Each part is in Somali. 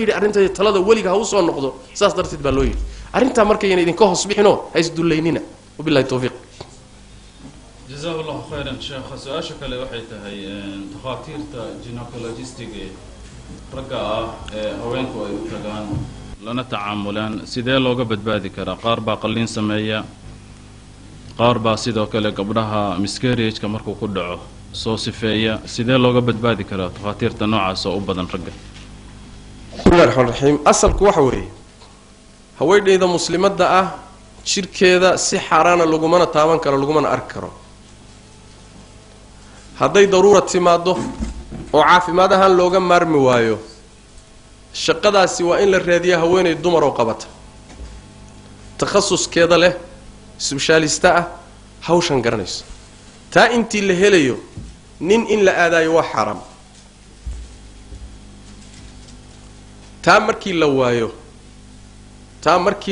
yidhi arrintayda talada weliga ha usoo noqdo, saas darteed baa loo yidhi. Arrintaa markayna idinka hoos bixinoo ha isdullaynina. Wabillahi tawfiiq. Jazahu Allahu khayran, sheekha. Su-aasha kale waxay tahay, takhaatiirta gynecologistiga ragga ah ee haweenku ay u tagaan lana tacaamulaan, sidee looga badbaadi karaa? Qaar baa qalliin sameeya, qaar baa sidoo kale gabdhaha miscarriage-ka markuu ku dhaco soo sifeeya. Sidee looga badbaadi karaa takhaatiirta noocaas oo u badan ragga? Bismillahi raxmaan raxiim. Asalku waxa weeye, haweenayda muslimadda ah jidhkeeda si xaaraana lagumana taaban karo, lagumana arki karo. Hadday daruura timaaddo oo caafimaad ahaan looga maarmi waayo, shaqadaasi waa in la raadiya haweenay dumar oo qabata, takhasuskeeda leh, specialist ah, hawshan garanayso. Taa intii la helayo, nin in la aadaayo waa xaaraam. Taa markii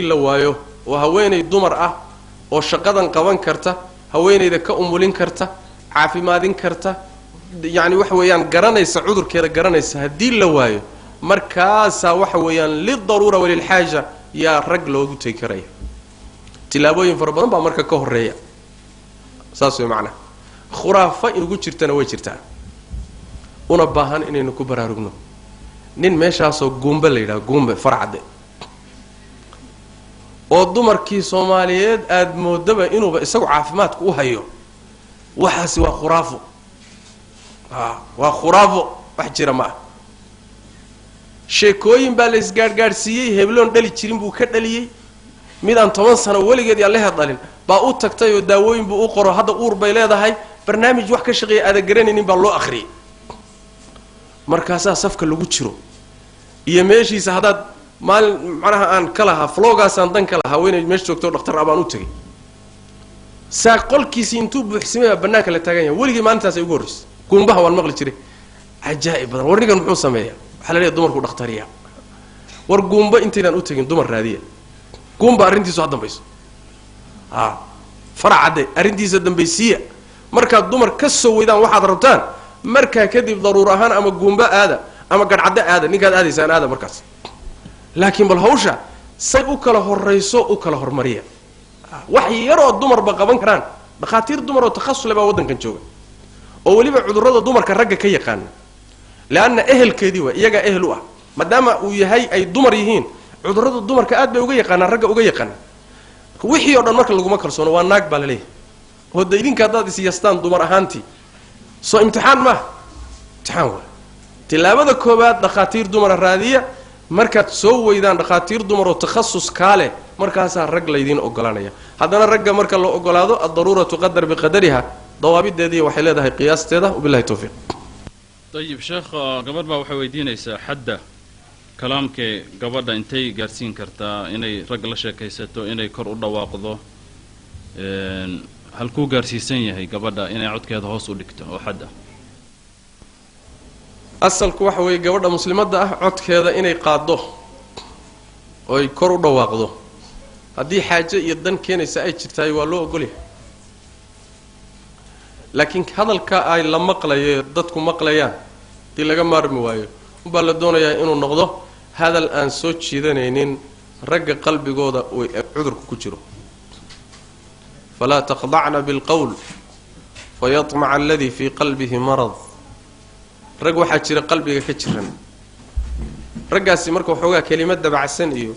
la waayo oo haweenay dumar ah oo shaqadan qaban karta, haweenayda ka umulin karta, caafimaadin karta, yacni waxa weeyaan garanaysa cudurkeeda garanaysa, haddii la waayo, markaasaa waxa weeyaan lidaruura walilxaaja yaa rag loogu tegi karaya. Tilaabooyin fara badan baa marka ka horeeya. Saas way macnaha. Khuraafo inugu jirtana way jirtaa, una baahan inaynu ku baraarugno. Nin meeshaasoo Guumbe la yidhaha, Guumbe Farcadde, oo dumarkii Soomaaliyeed aada moodaba inuuba isagu caafimaadku u hayo, waxaasi waa khuraafo. A waa khuraafo, wax jira ma ah. Sheekooyin baa la isgaadhgaadhsiiyey. Hebloon dhali jirin buu ka dhaliyey, midaan 10 sano weligeed yaa lehe dhalin baa u tagtay oo daawooyin buu u qoro, hadda uur bay leedahay. Barnaamij wax ka shaqeeya aada garanaynin baa loo akhriyay. Markaasaa safka lagu jiro iyo meeshiisa haddaad maalin macnaha aan ka lahaa floogaasaan dan ka lahaa, haweenay meesha joogto dhakhtar ah baan u tegay. Saa qolkiisii intuu buuxsamay baa bannaanka la taagan yahay. Weligii maalintaas ay ugu horraysay. Guumbaha waan maqli jiray, cajaa'ib badan. War ninkan muxuu sameeyaa? Waxaa la leeyahay dumarku dhakhtariya. War guumba intaydaan u tegin, dumar raadiya. Guumba arrintiisu ha dambayso, a Faracadde arrintiisa dambaysiiya. Markaad dumar ka soo weydaan waxaad rabtaan, markaa kadib daruur ahaan ama guumba aada ama gadhcaddo aada, ninkaad aadaysaan aada markaas. Laakiin bal hawsha say u kala horrayso u kala hormariya. Wax yaroo dumarba qaban karaan, dhakhaatiir dumar oo takhasusle baa waddankan jooga, oo weliba cudurrada dumarka ragga ka yaqaana, leanna ehelkeedii waa iyagaa ehel u ah. Maadaama uu yahay ay dumar yihiin, cudurrada dumarka aad bay uga yaqaanaan ragga uga yaqaanaan. Wixii o dhan marka laguma kalsoono, waa naag baa laleeyahay. Oo de idinka haddaad isyastaan dumar ahaantii, soo imtixaan maaha? Imtixaan waay. Tilaabada koowaad, dhakhaatiir dumara raadiya. Markaad soo weydaan dhakhaatiir dumar oo takhasus kaa leh, markaasaa rag laydiin ogolaanaya. Haddana ragga marka la ogolaado, addaruura tuqadar biqadariha, dawaabideediiy waxay leedahay qiyaasteeda. Wabillahi tawfiiq. Ayib sheekh, gabadh baa waxay weydiinaysaa xadda kalaamkee gabadha intay gaarsiin kartaa inay rag la sheekaysato, inay kor u dhawaaqdo? Halkuu gaarsiisan yahay gabadha inay codkeeda hoos u dhigto oo xad ah? Asalku waxa weeye, gabadha muslimadda ah codkeeda inay qaaddo oy kor u dhawaaqdo, haddii xaaje iyo dan keenaysa ay jirtahay, waa loo ogolyahay. Laakiin hadalka ay la maqlayo, dadku maqlayaan, haddii laga maarmi waayo, unbaa la doonayaa inuu noqdo hadal aan soo jiidanaynin ragga qalbigooda uu cudurku ku jiro. Falaa taqdacna bilqowl fayatmaca aladii fii qalbihi marad. Rag waxaa jira qalbiga ka jiran. Raggaasi marka waxoogaa kelimad dabacsan iyo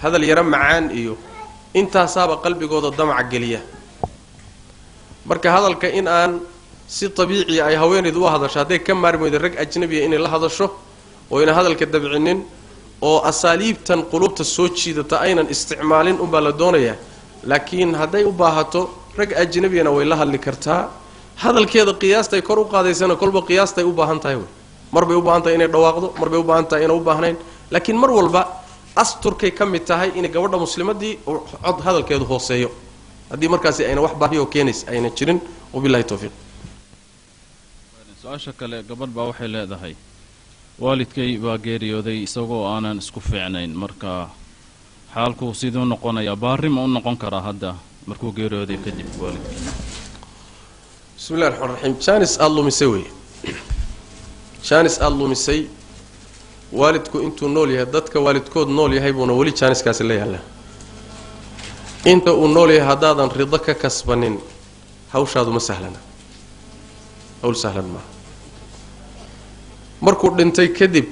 hadal yaro macaan iyo intaasaaba qalbigooda damaca geliya. Marka hadalka in aan si dabiiciya ay haweenaydu u hadasho, hadday ka maarmi weyda rag ajnabiya inay la hadasho, oo ayna hadalka dabcinin oo asaaliibtan qulubta soo jiidata aynan isticmaalin, unbaa la doonayaa. Laakiin hadday u baahato, rag ajnabiyana way la hadli kartaa. Hadalkeeda qiyaastay kor u qaadaysana kolba qiyaastay u baahan tahay wey. Mar bay u baahan tahay inay dhawaaqdo, mar bay u baahan tahay inay u baahnayn. Laakiin mar walba asturkay ka mid tahay inay gabadha muslimadii cod hadalkeedu hooseeyo, haddii markaasi ayna wax baahiyoo keenaysa ayna jirin. Wabillahi tawfiiq. Su-aasha kale, gabadh baa waxay leedahay, waalidkay baa geeriyooday isagoo aanan isku fiicnayn. Marka xaalku siduu noqonayaa? Baarri ma u noqon karaa hadda markuu geeriyooday kadib waalidkii? Bismi llahi raxmaan raxiim. Chance aada lumisay weeye, chance aada lumisay. Waalidku intuu nool yahay, dadka waalidkood nool yahay buuna weli jaaniskaasi la yaallaa. Inta uu nool yahay haddaadan rido ka kasbanin, hawshaadu ma sahlana, hawl sahlan maaha. Markuu dhintay kadib